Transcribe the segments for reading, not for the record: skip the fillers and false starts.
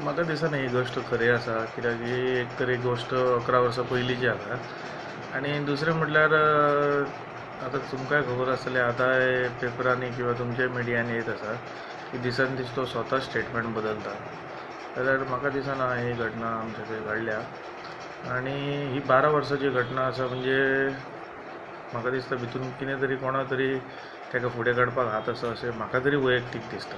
म्हाका दिसना ही गोश्ट खरी आसा, कित्याक ही एक तर एक गोश्ट 11 वर्सां पयलींची आसा आनी दुसरें म्हटल्यार आतां तुमकांय खबर आसतलें, आतां पेपरांनी किंवा तुमच्या मिडियांनी येत आसा की दिसान दीस तो स्वता स्टेटमेंट बदलता. जाल्यार म्हाका दिसना ही घटना आमच्या थंय घडल्या आनी ही 12 वर्सांची घटना आसा. म्हणजे म्हाका दिसता भितून कितें तरी कोणा तरी ताका फुडें काडपाक हात आसा अशें म्हाका तरी वैयक्तीक दिसता.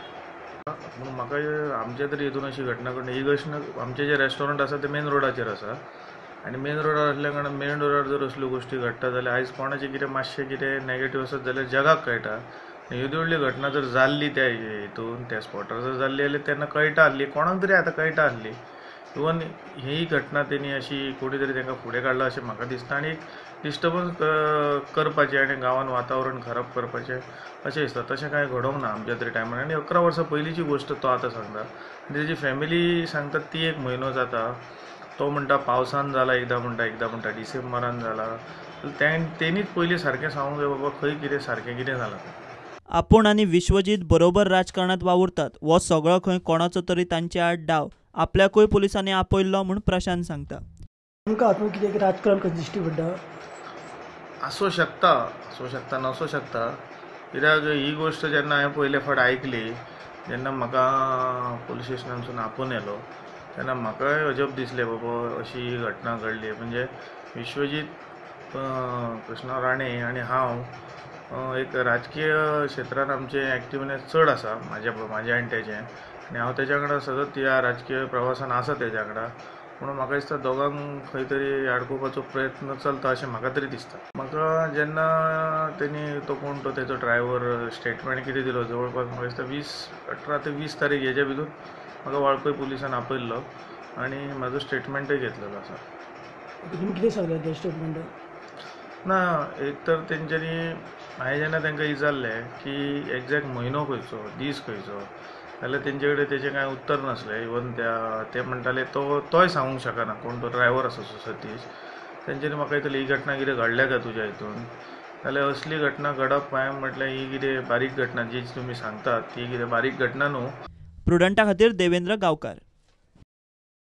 म्हणून म्हाका आमच्या तरी हितून अशी घटना घडली. ही घटना आमचें जें रेस्टॉरंट आसा तें मेन रोडाचेर आसा आनी मेन रोडार आसल्या कारणान मेन रोडार जर असल्यो गोश्टी घडटा जाल्यार आयज कोणाचें कितें मातशें कितें नेगेटीव आसत जाल्यार जगाक कळटा. येदी व्हडली घटना जर जाल्ली त्या हितून त्या स्पॉटार जर जाल्ली जाल्यार तेन्ना कळटा आसली, कोणाक तरी आतां कळटा आसली. इवन ही घटना तेणी अशी कोणी तरी तांकां फुडें काडला अशें म्हाका दिसता आनी एक डिस्टर्बन्स करपाचें आनी गांवांत वातावरण खराब करपाचें अशें दिसता. तशें कांय घडोवंक ना आमच्या तरी टायमार. आनी 11 वर्सां पयलींची गोश्ट तो आतां सांगता आनी तेजी फॅमिली सांगता ती एक म्हयनो जाता. तो म्हणटा पावसान जाला, एकदां म्हणटा, एकदां म्हणटा डिसेंबरान जाला. तेणीच पयलीं सारकें सांगूंक जाय बाबा खंय कितें सारकें कितें जालां. आपूण आनी विश्वजीत बरोबर राजकारणांत वावुरतात हो सगळो खंय कोणाचो तरी तांचे आड डाव. आपल्याकूय पुलिसांनी आपयल्लो म्हूण प्रशांत सांगता. तुमकां हातूंत कितें राजकारण कशें दिश्टी पडटा? आसूं शकता, आसूं शकता, नासूं शकता. कित्याक ही गोश्ट जेन्ना हांवें पयले फावट आयकली, जेन्ना म्हाका पुलीस स्टेशनानसून आपोवन येयलो तेन्ना म्हाकाय अजब दिसलें बाबा अशी ही घटना घडली. म्हणजे विश्वजीत कृष्णा राणे आनी हांव एक राजकीय क्षेत्रान आमचें एक्टिवनेस चड आसा, म्हाजें आनी तेजें, आनी हांव तेज्या वांगडा सतत ह्या राजकीय प्रवासान आसा तेज्या वांगडा. म्हणून म्हाका दिसता दोगांक खंय तरी आडकोवपाचो प्रयत्न चलता अशें म्हाका तरी दिसता. म्हाका जेन्ना तेणी तो कोण तो तेजो ड्रायव्हर स्टेटमेंट कितें दिलो, जवळपास म्हाका दिसता 18 ते 20 तारीख हेज्या भितूर म्हाका वाळपय पुलिसान आपयल्लो आनी म्हाजो स्टेटमेंटय घेतलेलो आसा. तुमी कितें सांगलें त्या स्टेटमेंटान? ना, एक तर तेंच्यांनी हांवें जेन्ना तांकां विचारलें की एग्जॅक्ट म्हयनो खंयचो, दीस खंयचो, जाल्यार तेंचे कडेन तेजें कांय उत्तर नासलें. इवन ते म्हणटाले तोय सांगूंक शकना, कोण तो ड्रायव्हर आसा सतीश. तेंच्यांनी म्हाका विचारलें ही घटना कितें घडल्या काय तुज्या हितून, जाल्यार असली घटना घडप हांवें म्हटलें ही कितें बारीक घटना जी तुमी सांगतात ती कितें बारीक घटना न्हू. प्रुडंटा खातीर देवेंद्र गांवकार.